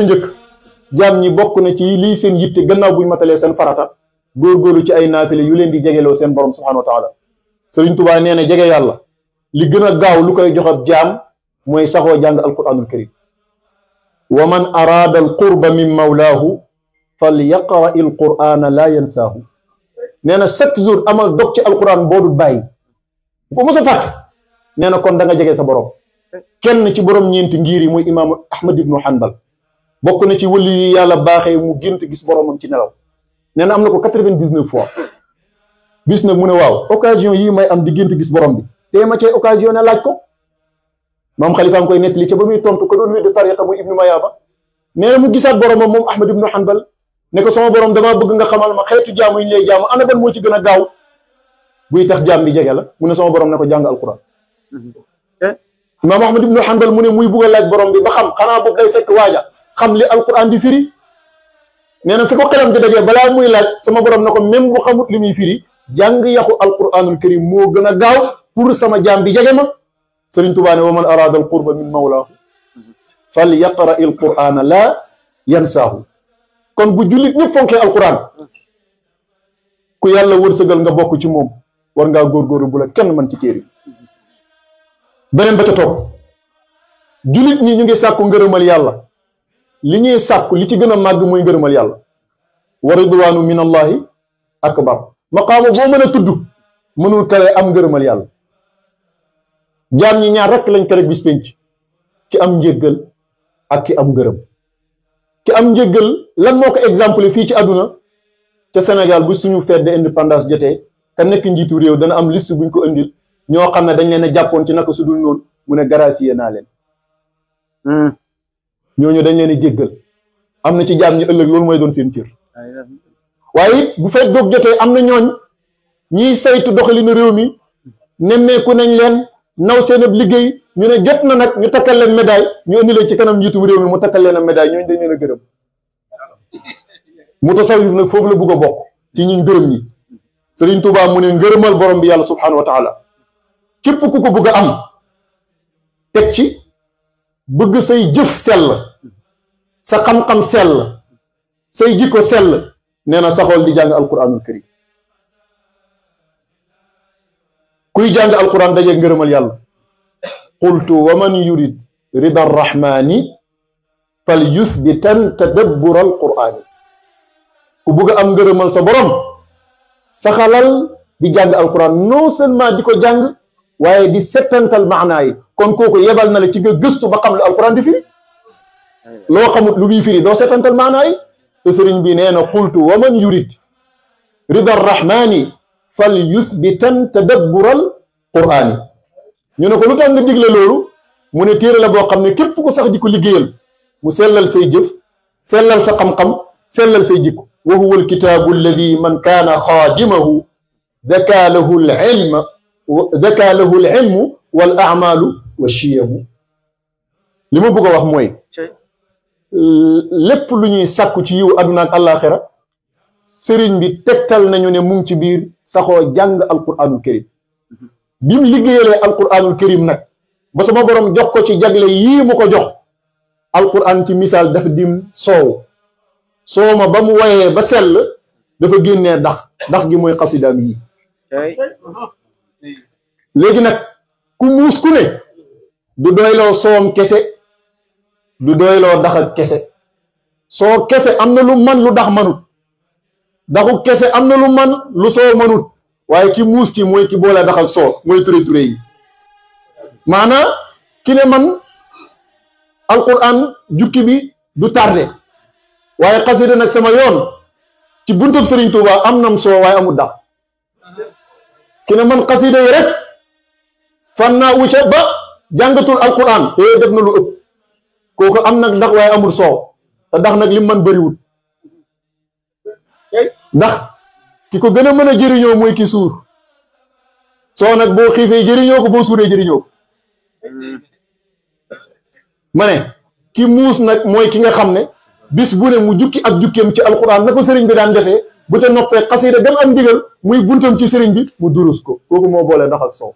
njëkk jaam ñi bokk na ci lii seen yitte gannaaw buñ matalee seen farata góorgóorlu ci ay naafile yu leen di jegeloo seen borom subhanahu wa taala Sëriñ Tuubaa nee na jege yàlla li gën a gaaw lu koy jox ab jaam mooy saxoo jàng alquranul karim wa man araada al qurba min mawlaahu fal yaqra il qurana laa yansaahu nee na chaque jour amal dog ci alquran boo du bàyyi bu ko mos a fàtte nee na kon da nga jege sa borom kenn ci borom ñeenti ngir yi muy imaamu Ahmad ibnu Hanbal bokk na ci wëli yi yàlla baaxee mu gént gis boromam ci nelaw nee na am na ko 99 fois bis nag mu ne waaw occasion yii may am di gént gis borom bi te ma cay occasion ne laaj ko maam Xalifa nga koy nettali ca ba muy tontu ko doon weddi tariqa muy ibnu Mayaaba nee na mu gisaat boromam moom Ahmad ibnu Hanbal ne ko sama borom damaa bëgg nga xamal ma xeetu jaamu yi ñu lay jaamu ana ban moo ci gën a gaaw buy tax jaam bi jege la mu ne sama borom ne ko jàng alquran imaam Ahmad ibnu Hanbal mu ne muy bugg a laaj borom bi ba xam xanaa boobu day fekk waaja xam li alquran di firi nee na fi ko xelam di dajee balaa muy laaj sama borom na ko même bu xamut li muy firi jàng yaxu alquranul karim moo gën a gaaw pour sama jaam bi jege ma Sëriñ Tuubaa ne wa man araada al qurba min mawlaahu fal yaqra il qurana laa yansaahu kon bu jullit ñëpp fonkee alquran ku yàlla wërsëgal nga bokk ci moom war ngaa góorgóorlu bu la kenn mën ci téere beneen ba ca toog jullit ñi ñu ngi sàkku ngërëmal yàlla li ñuy sàkku li ci gën a màgg mooy ngërëmal yàlla wa ridwaanu min allahi akbar maqaama boo mën a tudd mënul kawe am ngërëmal yàlla jaam ñi ñaar rekk lañ ko rek bis penc ki am njéggal ak ki am ngërëm ki am njéggal lan moo ko exemple fii ci àdduna ca Sénégal bu suñu fête de indépendance jotee te nekk njiitu réew dana am liste buñ ko indil ñoo xam ne dañ leen a jàppoon ci naka su dul noonu mu ne gracier naa leen ñooñu dañ leen a jéggal am na ci jaam ñi ëllëg loolu mooy doon seen cër waaye it bu fekk doog jotee am na ñooñ ñiy saytu doxalinu réew mi nemmeeku nañ leen naw seen ab liggéey ñu ne jot na nag ñu takkal leen médaille ñu indi leen ci kanam njiitum réew mi mu takkal leen a médaille ñooñu dañ leen a gërëm mu tasawuf nag foofu la bugg a bokk ci ñi gërëm ñi Sëriñ Tuubaa mu ne ngërëmal borom bi yàlla subhanahu wa taala képp ku ko bëgg a am teg ci bëgg say jëf sell sa xam-xam sell say jikko sell nee na saxool di jàng alquranul karim kuy jàng alquran dajeeg ngërëmal yàlla qultu wa man yurid rida arrahmani fal yuthbitan tadabbur alqurani ku bëgg a am ngërëmal sa borom saxalal di jàng alquran non seulement di ko jàng waaye di settantal maanaa yi kon kooku yebal na la ci nga gëstu ba xam lu alquran di firi loo xamut lu muy firi doo settantal maanaa yi te sëriñ bi nee na qultu wa man yurid rida arrahmani fal yuthbitan tadabbural qur'ani ñu ne ko lu tax nga digle loolu mu ne téere la boo xam ne képp ku sax di ko liggéeyal mu sellal say jëf sellal sa xam-xam sellal say jikko wa huwa alkitaabu alladi man kaana xaadimahu daka lahu al ilmu wal amalu wa chiyamu li ma bëgg a wax mooy lépp lu ñuy sàkku ci yiw àdduna ak àllaaxira sëriñ bi tegtal nañu ne mu ngi ci biir saxoo jàng alquranul karim bi mu liggéeyalee alquranul karim nag ba sama borom jox ko ci jagle yii mu ko jox alquran ci misaal dafa dim soow ma ba mu wayee ba sell dafa génnee dax gi mooy xasidaam yii léegi nag ku muus ku ne du doyloo soowam kese du doyloo dax ak kese soo kese am na lu man lu dax manut daxu kese am na lu man lu soo manut waaye ki muus ci mooy ki boole dax ak soo mooy ture yi maanaam ki ne man alquran jukki bi du tardé waaye xasida nag sama yoon ci buntub Sëriñ Tuuba am nam soo waaye amul dax ki ne man xasida yi rek fan naa wucca ba jàngatul alquran te def na lu ëpp kooku am nag ndax waaye amul soow te ndax nag lim man bëriwul ndax ki ko gën a mën a jëriñoo mooy ki suur soo nag boo xiifee jëriñoo ko boo suuree jëriñoo ko ma ne ki muus nag mooy ki nga xam ne bis bu ne mu jukki ak jukkeem ci alquran na ko sëriñ bi daan defee bu ca noppee xasida dem am ndigal muy buntam ci sëriñ bi mu durus ko kooku moo boole ndax ak soow